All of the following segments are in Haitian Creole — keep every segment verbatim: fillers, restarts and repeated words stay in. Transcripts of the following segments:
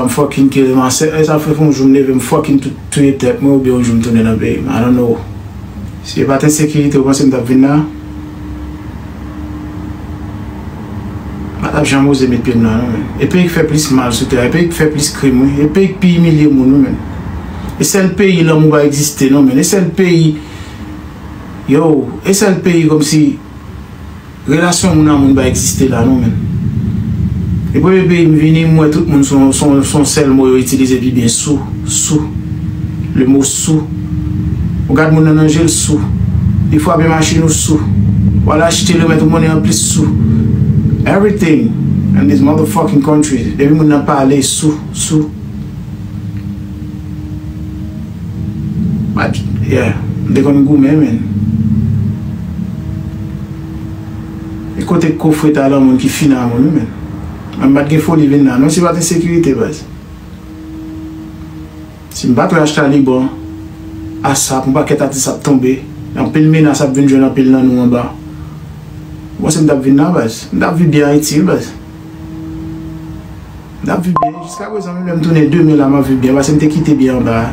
M fucking kill myself. E sa fè yon jou m leve, m fucking tou-, touye tèt mwen, oubyen yon jou m tounen nan peyi m. I don't know. Si e pa t ensekirite, ou panse m t ap vin la? M pa t ap janm oze met pye m la, non, men. E peyi k fè plis mal sou tè a, e peyi k fè plis krim, wi. E peyi k pi imilye moun, wi, men. E sèl peyi lanmou pa egziste, non, men. E sèl peyi, yo, e sèl peyi kòmsi relasyon moun a moun pa egziste la, non, men. E premye peyi m vini, m wè tout moun se yon, se yon, se yon sèl mo yo itilize pi byen, sou, sou. Le mo sou. Ou gad moun nan nan je l, sou. Li frape machin ou, sou. Ou al achte, remèt ou monnen anplis, sou. Everything in this motherfucking country. Depi moun nan pale, sou, sou. But, yeah, m te konn goumen, men. E kote kofre talan moun ki fina moun, wi, men. Mwen m pa t gen foli vin la, non, si pa t ensekirite, baz. Si m pa t rache Taliban, ASAP, yon pakèt atis ap tonbe, anpil menas ap vin jwenn anpil nan nou anba. Ou panse m t ap vin la, baz? M t ap viv byen Ayiti, wi, baz. M t ap viv byen. Jiska prezan, menm lè m tounen demen la, m ap viv byen, paske m te kite byen anba a.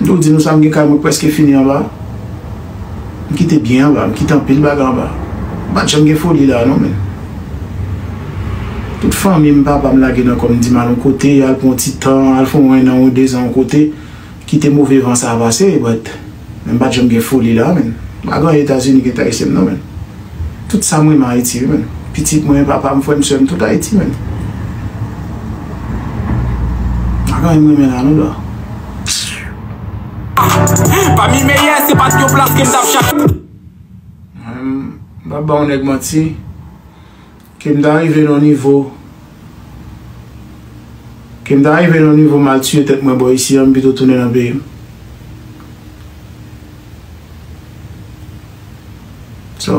M tou di nou sa, m gen kay mwen k prèske fini anba. M kite byen anba, m kite anpil bagay anba. M pa t janm gen foli la, non, men. Tout fanmi m, papa m lage nan kò m, di m al yon kote, al pran yon ti tan, al fè yon ennan, yon dezan yon kote, kite move van sa a pase, but, men m pa t janm gen foli la, men. M pa gen anyen Etazini ki enterese m, non, men. Tout sa m renmen Ayiti, wi, men. Pitit mwen, papa m, frè m, sè m, tout Ayiti, men. M pa gen anyen m renmen la, non, la. Pami meyè, se pa t yon plas ke m t ap chache. Mwen, m p ap ba yon nèg manti. Ke m ta rive nan nivo, ke m ta rive nan nivo m al tiye tèt mwen bò isi a, m pito tounen nan peyi m. So,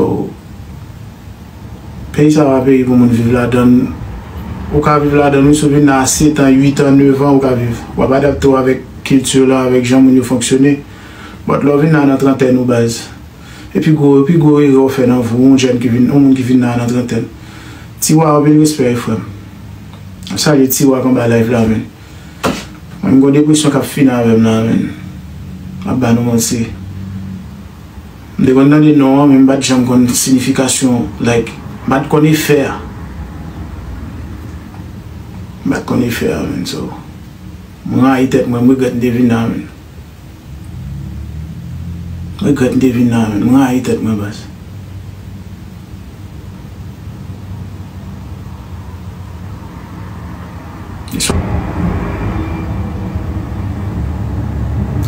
peyi sa pa peyi pou moun viv ladann. Ou ka viv ladann, wi, si w vin la a sèt an, uit an, nèf an, ou ka viv. W ap adapte w avèk kilti w la, avèk jan moun yo fonksyone. But lè w vin la nan trantèn ou, baz, e pi gwo, pi gwo erè w fè nan vi w, yon jèn ki vin, yon moun ki vin la nan trantèn. Tiwa, anpil respè, wi, frè m. M salye Tiwa k anba live la, men. Mwen, m gon depresyon k ap fini avè m la, men. M ap ba nou manti. M te konn tande non an, men m pa t janm konn siyifikasyon, like, m pa t konn efè a. M pa t konn efè a, men, so. M rayi tèt mwen, m regrèt m te vin la, men. M regrèt m te vin la, men. M rayi tèt mwen, baz.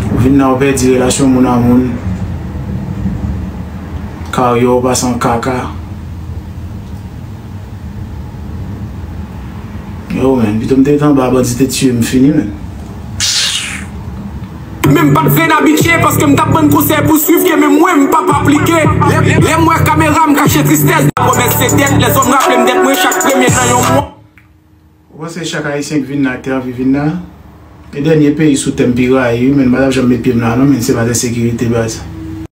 Ou vin la, ou pèdi relasyon moun a moun. Karyè w pase an kaka. Yo, men, pito m te rete anba, bandi te tiye m fini, men. Men m pa t vle n abitye, paske m t ap ban n konsèy pou swiv ke men mwen m p ap aplike. Lè, lè m wè kamera, m kache tristès. Pwomès se dèt, lèzòm raple m dèt mwen chak premye nan yon mwa. Ou panse chak Ayisyen k vin la, ki te anvi vin la? E dènye peyi sou tè m pi rayi, wi, men m pa t ap janm met pye m la, non, men se pa t ensekirite, baz.